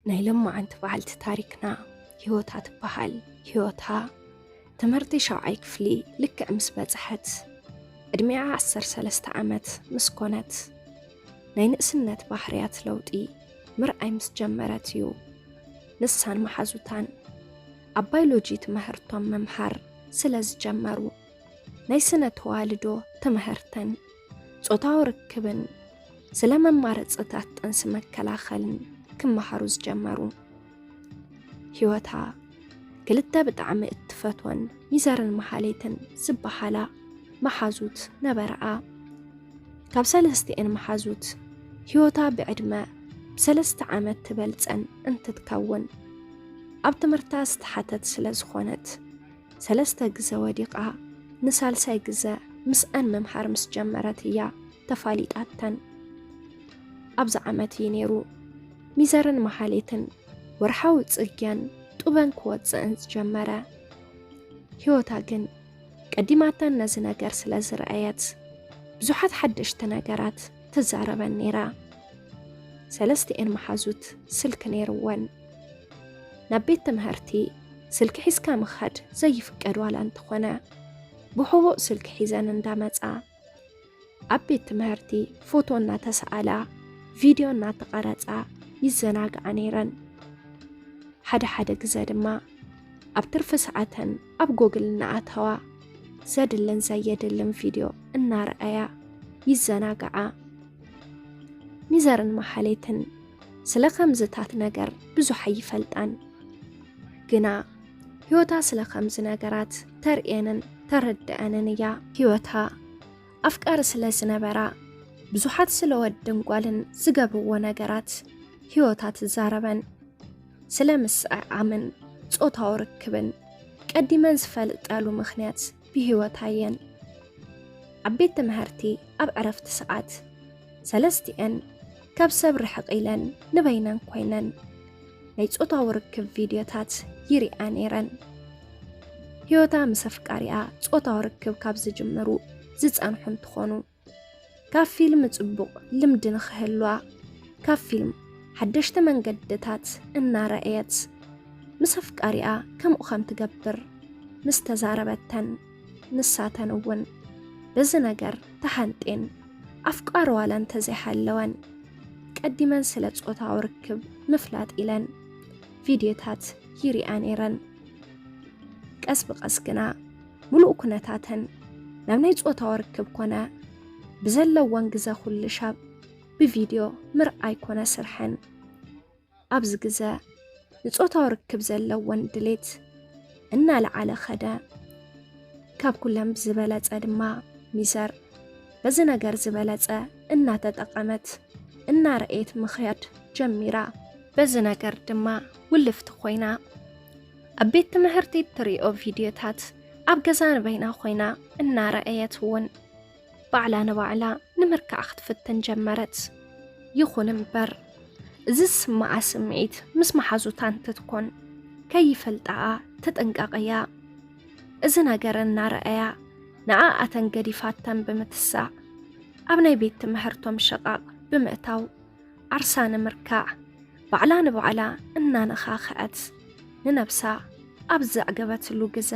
ናይ ለማዓንቲ በዓልቲ ታሪክና ህይወታ ትበሃል። ህይወታ ትምህርቲ ሻውዓይ ክፍሊ ልክዕ ምስ በጽሐት፣ ዕድሜኣ ዓሰርተ ሰለስተ ዓመት ምስ ኮነት፣ ናይ ንእስነት ባህርያት ለውጢ ምርኣይ ምስ ጀመረት እዩ። ንሳን መሓዙታን ኣብ ባዮሎጂ ትምህርቶም ምምሃር ስለ ዝጀመሩ፣ ናይ ስነ ተዋልዶ ትምህርትን ጾታዊ ርክብን ስለ መማረጽታት ጥንሲ መከላኸልን ክመሃሩ ዝጀመሩ። ህይወታ ክልተ ብጣዕሚ እትፈትወን ሚዘርን መሃሌትን ዝበሃላ መሓዙት ነበረኣ። ካብ ሰለስቲኤን መሓዙት ህይወታ ብዕድመ ብሰለስተ ዓመት ትበልጸን እንትትከውን፣ ኣብ ትምህርታ ዝተሓተት ስለ ዝኾነት፣ ሰለስተ ግዘ ወዲቓ ንሳልሳይ ግዘ ምስኣን ምምሃር ምስ ጀመረት እያ ተፋሊጣተን። ኣብዚ ዓመት እዩ ነይሩ ሚዘርን መሃሌትን ወርሓዊ ጽግያን ጡበን ክወጽእን ዝጀመረ። ህይወታ ግን ቀዲማተን ነዚ ነገር ስለ ዝረኣየት፣ ብዙሓት ሓደሽቲ ነገራት ትዛረበን ነይራ። ሰለስቲኤን መሓዙት ስልኪ ነይርወን። ናብ ቤት ትምህርቲ ስልኪ ሒዝካ ምኻድ ዘይፍቀድ ዋላ እንተኾነ፣ ብሕቡእ ስልኪ ሒዘን እንዳመጻ፣ ኣብ ቤት ትምህርቲ ፎቶ እናተሰኣላ፣ ቪድዮ እናተቐረጻ ይዘናግዓ ነይረን። ሓደ ሓደ ግዘ ድማ ኣብ ትርፊ ሰዓተን ኣብ ጎግል እናኣተዋ ዘድልን ዘየድልን ቪድዮ እናረኣያ ይዘናግዓ። ሚዘርን መሃሌትን ስለ ከምዝታት ነገር ብዙሕ ኣይፈልጣን። ግና ህይወታ ስለ ከምዚ ነገራት ተርእየንን ተረድአንን እያ። ህይወታ ኣፍቃሪ ስለ ዝነበራ፣ ብዙሓት ስለ ወድን ጓልን ዝገብርዎ ነገራት ህይወታ ትዛረበን። ስለ ምስዕዓምን ጾታዊ ርክብን ቀዲመን ዝፈልጣሉ ምኽንያት ብህይወታ እየን። ኣብ ቤት ትምህርቲ ኣብ ዕረፍቲ ሰዓት፣ ሰለስቲኤን ካብ ሰብ ርሕቕ ኢለን ንበይነን ኮይነን ናይ ጾታዊ ርክብ ቪድዮታት ይሪኣ ነይረን። ህይወታ ምስ ኣፍቃሪኣ ጾታዊ ርክብ ካብ ዝጅምሩ ዝጸንሑ እንትኾኑ፣ ካብ ፊልም ጽቡቕ ልምዲ ንኽህልዋ፣ ካብ ፊልም ሓደሽቲ መንገድታት እናረኣየት፣ ምስ ኣፍቃሪኣ ከምኡ ከም ትገብር ምስ ተዛረበተን፣ ንሳተን እውን በዚ ነገር ተሃንጤን፣ ኣፍቃሪ ዋላ እንተዘይሃለወን፣ ቀዲመን ስለ ጾታዊ ርክብ ምፍላጥ ኢለን ቪድዮታት ይሪኣ ነይረን። ቀስ ብቐስ ግና፣ ምሉእ ኩነታተን ናብ ናይ ጾታዊ ርክብ ኮነ ብዘለወን ግዘ ኩሉ ሻብ ብቪድዮ ምርኣይ ኮነ ስርሐን። ኣብዚ ግዘ ንጾታዊ ርክብ ዘለወን ድሌት እናለዓለ ኸደ። ካብ ኩለን ብዝበለጸ ድማ ሚዘር በዚ ነገር ዝበለጸ እናተጠቐመት እናረኣየት ምኽያድ ጀሚራ። በዚ ነገር ድማ ውልፍቲ ኮይና። ኣብ ቤት ትምህርቲ እትሪኦ ቪድዮታት ኣብ ገዛ ንበይና ኮይና እናረኣየት እውን ባዕላ ንባዕላ ንምርካዕ ክትፍትን ጀመረት። ይኹን እምበር፣ እዚ ዝስምዓ ስምዒት ምስ መሓዙታ እንትትኮን ከይፈልጣኣ ትጥንቀቕ እያ። እዚ ነገር እናረኣያ ንዓኣተን ገዲፋተን ብምትሳእ፣ ኣብ ናይ ቤት ትምህርቶም ሽቓቕ ብምእታው፣ ዓርሳ ንምርካዕ ባዕላ ንባዕላ እናነኻኽዐት ንነብሳ ኣብ ዘዕገበትሉ ግዘ፣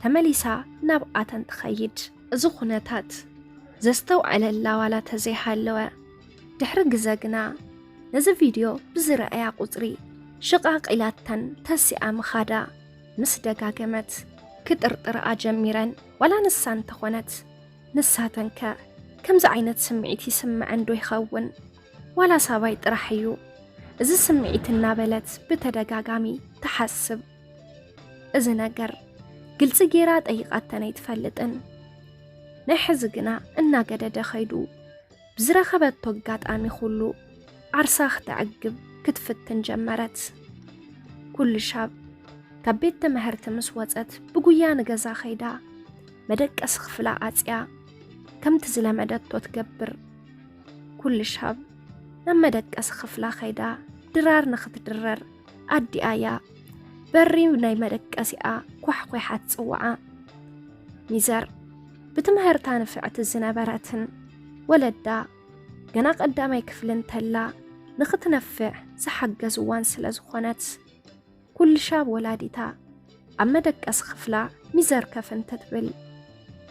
ተመሊሳ ናብኣተን ትኸይድ። እዚ ኩነታት ዘስተውዓለላ ዋላ ተዘይሃለወ፣ ድሕሪ ግዘ ግና ነዚ ቪድዮ ብዝረኣያ ቁጽሪ ሽቓቕ ኢላተን ተሲኣ ምኻዳ ምስ ደጋገመት፣ ክጥርጥርኣ ጀሚረን። ዋላ ንሳ እንተኾነት፣ ንሳተንከ ከምዚ ዓይነት ስምዒት ይስምዐን ዶ ይኸውን? ዋላ ሳባይ ጥራሕ እዩ እዚ ስምዒት እናበለት ብተደጋጋሚ ትሓስብ። እዚ ነገር ግልጺ ጌራ ጠይቓተን ኣይትፈልጥን። ናይ ሕዚ ግና እናገደደ ኸይዱ፣ ብዝረኸበቶ ኣጋጣሚ ኩሉ ዓርሳ ክተዕግብ ክትፍትን ጀመረት። ኩሉ ሻብ ካብ ቤት ትምህርቲ ምስ ወጸት ብጉያ ንገዛ ኸይዳ መደቀሲ ክፍላ ኣጽያ ከምቲ ዝለመደቶ ትገብር። ኩሉ ሻብ ናብ መደቀሲ ክፍላ ኸይዳ ድራር ንኽትድረር ኣዲኣያ በሪ ናይ መደቀሲኣ ኳሕኳሓ ትጽውዓ። ሚዘር ብትምህርታ ንፍዕቲ ዝነበረትን ወለዳ ገና ቀዳማይ ክፍሊ እንተላ ንኽትነፍዕ ዝሓገዝዋን ስለ ዝኾነት፣ ኩልሻብ ወላዲታ ኣብ መደቀሲ ክፍላ ሚዘር ከፍ እንተትብል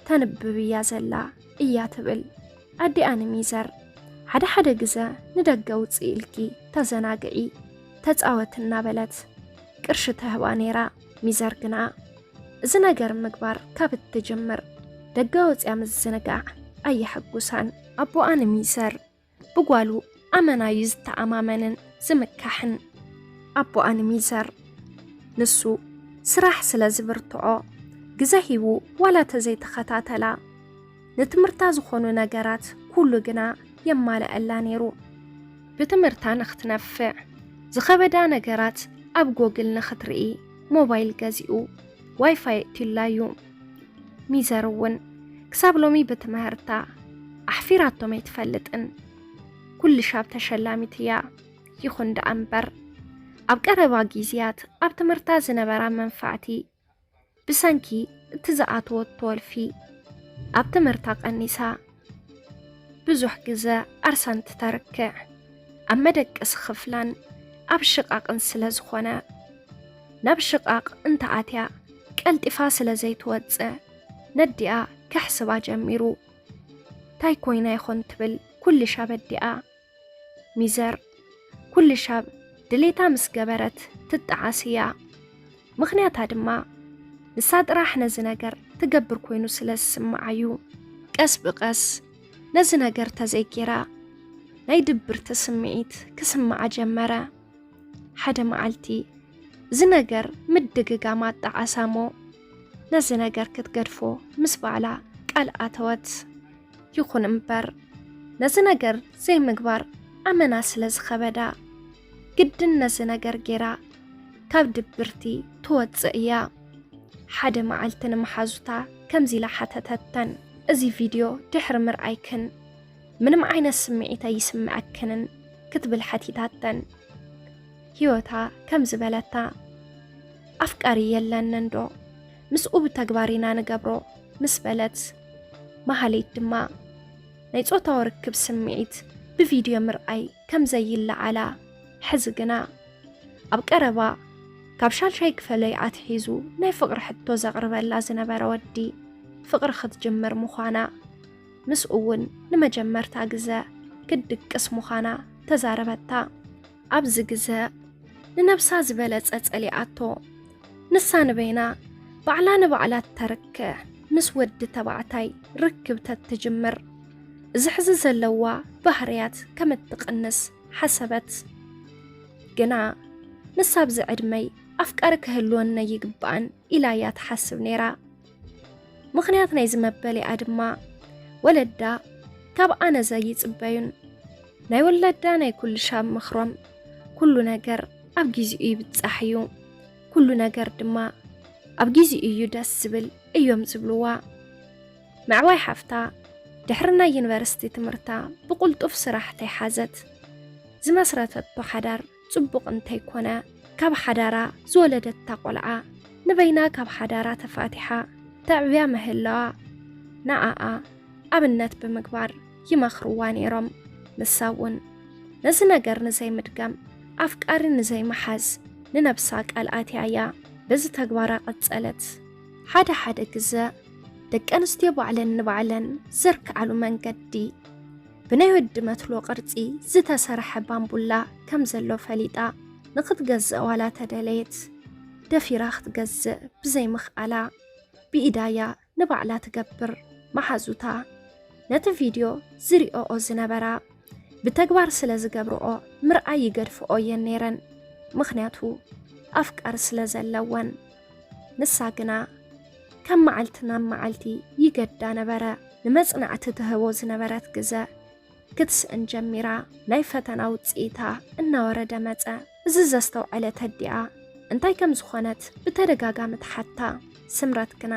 ተንብብ እያ ዘላ እያ ትብል። ኣዲኣ ንሚዘር ሓደ ሓደ ግዘ ንደገ ውፅኢ ኢልኪ ተዘናግዒ፣ ተፃወቲ እናበለት ቅርሺ ተህባ ነይራ። ሚዘር ግና እዚ ነገር ምግባር ካብ እትጅምር ደገ ወፅያ ምዝንጋዕ ኣየሐጉሳን። ኣቦኣ ንሚዘር ብጓሉ ኣመና እዩ ዝተኣማመንን ዝምካሕን። ኣቦኣ ንሚዘር ንሱ ስራሕ ስለ ዝብርትዖ ግዘ ሂቡ ዋላ ተዘይተኸታተላ ንትምህርታ ዝኾኑ ነገራት ኩሉ ግና የማልኣላ ነይሩ። ብትምህርታ ንኽትነፍዕ ዝኸበዳ ነገራት ኣብ ጎግል ንኽትርኢ ሞባይል ገዚኡ ዋይፋይ የእትዩላ እዩ። ሚዘር እውን ክሳብ ሎሚ ብትምህርታ ኣሕፊራቶም ኣይትፈልጥን። ኩልሻብ ተሸላሚት እያ። ይኹን ደኣ እምበር ኣብ ቀረባ ግዜያት ኣብ ትምህርታ ዝነበራ መንፋዕቲ ብሰንኪ እቲ ዝኣተወቶ ወልፊ ኣብ ትምህርታ ቀኒሳ። ብዙሕ ግዘ ኣርሳን ትተርክዕ ኣብ መደቀሲ ክፍላን ኣብ ሽቓቕን ስለ ዝኾነ ናብ ሽቓቕ እንተኣትያ ቀልጢፋ ስለ ዘይትወፅእ ነዲኣ ከሕስባ ጀሚሩ። ታይ ኮይና ይኾን ትብል ኩልሻብ ኣዲኣ። ሚዘር ኩልሻብ ድሌታ ምስ ገበረት ትጠዓስ እያ። ምኽንያታ ድማ ንሳ ጥራሕ ነዚ ነገር ትገብር ኮይኑ ስለ ዝስምዓ እዩ። ቀስ ብቐስ ነዚ ነገር ተዘይጌራ ናይ ድብርቲ ስምዒት ክስምዓ ጀመረ። ሓደ መዓልቲ እዚ ነገር ምድግጋም ኣጣዓሳ እሞ ነዚ ነገር ክትገድፎ ምስ በዓላ ቃል ኣተወት። ይኹን እምበር ነዚ ነገር ዘይምግባር ኣመና ስለ ዝኸበዳ ግድን ነዚ ነገር ጌራ ካብ ድብርቲ ትወፅእ እያ። ሓደ መዓልቲ ንመሓዙታ ከምዚ ኢላ ሓተተተን፣ እዚ ቪድዮ ድሕሪ ምርኣይክን ምንም ዓይነት ስምዒት ኣይስምዐክንን ክትብል ሓቲታተን። ህይወታ ከምዚ በለታ፣ ኣፍቃሪ የለንን ዶ? ምስኡ ብተግባር ኢና ንገብሮ ምስ በለት፣ መሃሌት ድማ ናይ ጾታዊ ርክብ ስምዒት ብቪድዮ ምርኣይ ከም ዘይለዓላ፣ ሕዚ ግና ኣብ ቀረባ ካብ ሻልሻይ ክፈለይ ኣትሒዙ ናይ ፍቕሪ ሕቶ ዘቕርበላ ዝነበረ ወዲ ፍቕሪ ክትጅምር ምዃና፣ ምስኡ እውን ንመጀመርታ ግዘ ክትድቅስ ምዃና ተዛረበታ። ኣብዚ ግዘ ንነብሳ ዝበለጸ ጸሊኣቶ። ንሳ ንበይና ባዕላ ንባዕላ ተርከ ምስ ወዲ ተባዕታይ ርክብ ተትጅምር እዚ ሕዚ ዘለዋ ባህርያት ከም እትቕንስ ሓሰበት። ግና ንሳ ኣብዚ ዕድመይ ኣፍቃሪ ክህልወኒ ይግባእን ኢላ እያ ትሓስብ ነይራ። ምኽንያት ናይዚ መበሊኣ ድማ ወለዳ ካብ ኣነ ዘይጽበዩን ናይ ወለዳ ናይ ኩሉ ሻብ ምኽሮም ኩሉ ነገር ኣብ ግዚኡ ይብጻሕ እዩ፣ ኩሉ ነገር ድማ ኣብ ግዚኡ እዩ ደስ ዝብል እዮም ዝብልዋ። ምዕባይ ሓፍታ ድሕሪ ናይ ዩኒቨርሲቲ ትምህርታ ብቕልጡፍ ስራሕ ተይሓዘት ዝመስረተቶ ሓዳር ጽቡቕ እንተይኮነ፣ ካብ ሓዳራ ዝወለደታ ቆልዓ ንበይና ካብ ሓዳራ ተፋቲሓ ተዕብያ ምህላዋ ንዓኣ ኣብነት ብምግባር ይመኽርዋ ነይሮም። ንሳ እውን ነዚ ነገር ንዘይምድጋም፣ ኣፍቃሪ ንዘይምሓዝ ንነብሳ ቃል ኣትያ እያ። በዚ ተግባራ ቀጸለት። ሓደ ሓደ ግዘ ደቂ ኣንስትዮ ባዕለን ንባዕለን ዘርክዓሉ መንገዲ ብናይ ወዲ መትሎ ቅርጺ ዝተሰርሐ ባምቡላ ከም ዘሎ ፈሊጣ ንኽትገዝእ ዋላ ተደለየት፣ ደፊራ ክትገዝእ ብዘይምኽኣላ ብኢዳያ ንባዕላ ትገብር። መሓዙታ ነቲ ቪድዮ ዝሪኦኦ ዝነበራ ብተግባር ስለ ዝገብርኦ ምርኣይ ይገድፍኦ እየን ነይረን፣ ምኽንያቱ ኣፍቃሪ ስለ ዘለወን። ንሳ ግና ካብ መዓልቲ ናብ መዓልቲ ይገዳ ነበረ። ንመጽናዕቲ ትህቦ ዝነበረት ግዘ ክትስእን ጀሚራ። ናይ ፈተና ውጽኢታ እናወረደ መጸ። እዚ ዘስተውዐለት ኣዲኣ እንታይ ከም ዝኾነት ብተደጋጋሚ ትሓታ። ስምረት ግና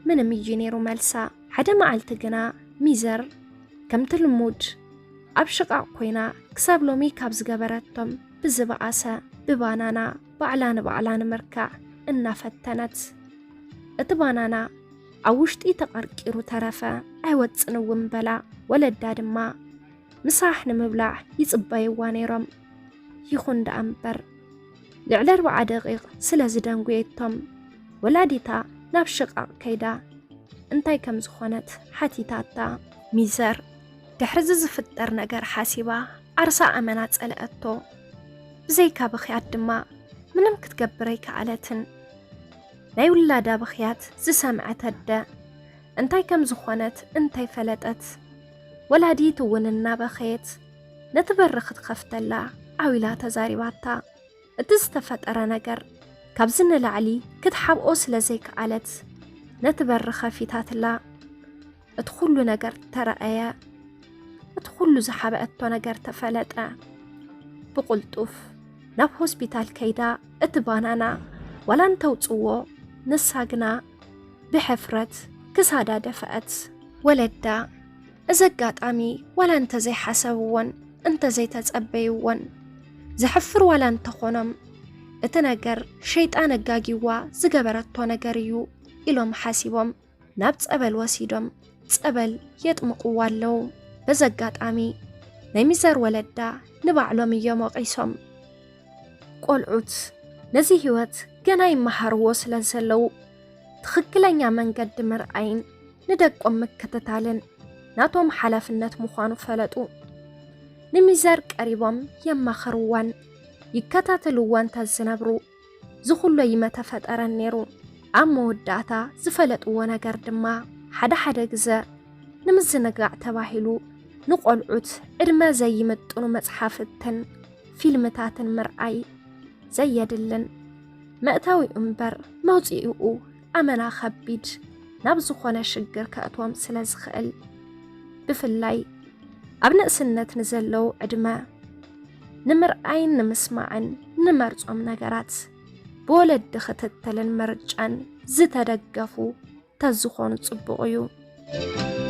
ምንም እዩ ነይሩ መልሳ። ሓደ መዓልቲ ግና ሚዘር ከምቲ ልሙድ ኣብ ሽቓቕ ኮይና ክሳብ ሎሚ ካብ ዝገበረቶም ብዝበኣሰ ብባናና ባዕላ ንባዕላ ንምርካዕ እናፈተነት። እቲ ባናና ኣብ ውሽጢ ተቐርቂሩ ተረፈ፣ ኣይወጽን እውን በላ። ወለዳ ድማ ምሳሕ ንምብላዕ ይጽበይዋ ነይሮም። ይኹን ደኣ እምበር፣ ልዕሊ ኣርብዓ ደቂቕ ስለ ዝደንጉየቶም፣ ወላዲታ ናብ ሽቓቕ ከይዳ እንታይ ከም ዝኾነት ሓቲታታ። ሚዘር ድሕሪ እዚ ዝፍጠር ነገር ሓሲባ ዓርሳ ኣመና ጸልኣቶ። ብዘይካ ብኽያት ድማ ምንም ክትገብር ኣይከኣለትን። ናይ ውላዳ ብኽያት ዝሰምዐት ኣደ እንታይ ከም ዝኾነት እንተይፈለጠት፣ ወላዲት እውን እናበኸየት ነቲ በሪ ክትኸፍተላ ዓው ኢላ ተዛሪባታ። እቲ ዝተፈጠረ ነገር ካብዚ ንላዕሊ ክትሓብኦ ስለ ዘይከኣለት ነቲ በሪ ኸፊታትላ። እቲ ኩሉ ነገር ተረኣየ። እቲ ኩሉ ዝሓበአቶ ነገር ተፈለጠ። ብቕልጡፍ ናብ ሆስፒታል ከይዳ እቲ ባናና ዋላ እንተውጽዎ፣ ንሳ ግና ብሕፍረት ክሳዳ ደፍአት። ወለዳ እዚ ኣጋጣሚ ዋላ እንተዘይሓሰብዎን እንተዘይተጸበይዎን ዘሕፍር ዋላ እንተኾኖም፣ እቲ ነገር ሸይጣን ኣጋጊዋ ዝገበረቶ ነገር እዩ ኢሎም ሓሲቦም ናብ ጸበል ወሲዶም ጸበል የጥምቕዋ ኣለዉ። በዚ ኣጋጣሚ ናይ ሚዘር ወለዳ ንባዕሎም እዮም ወቒሶም። ቆልዑት ነዚ ህይወት ገና ይመሃርዎ ስለ ዘለዉ፣ ትኽክለኛ መንገዲ ምርኣይን ንደቆም ምክትታልን ናቶም ሓላፍነት ምዃኑ ፈለጡ። ንሚዘር ቀሪቦም የማኽርዋን ይከታተልዋን ተዝነብሩ ዝኹሎ ይመተፈጠረን ነይሩ። ኣብ መወዳእታ ዝፈለጥዎ ነገር ድማ ሓደ ሓደ ግዘ ንምዝንጋዕ ተባሂሉ ንቆልዑት ዕድመ ዘይምጥኑ መጽሓፍትን ፊልምታትን ምርኣይ ዘየድልን፣ መእተዊኡ እምበር መውጽኢኡ ኣመና ከቢድ ናብ ዝኾነ ሽግር ከእትዎም ስለ ዝኽእል፣ ብፍላይ ኣብ ንእስነት ንዘለዉ ዕድመ ንምርኣይን ንምስማዕን ንመርጾም ነገራት ብወለዲ ክትትልን ምርጫን ዝተደገፉ ተዝኾኑ ጽቡቕ እዩ።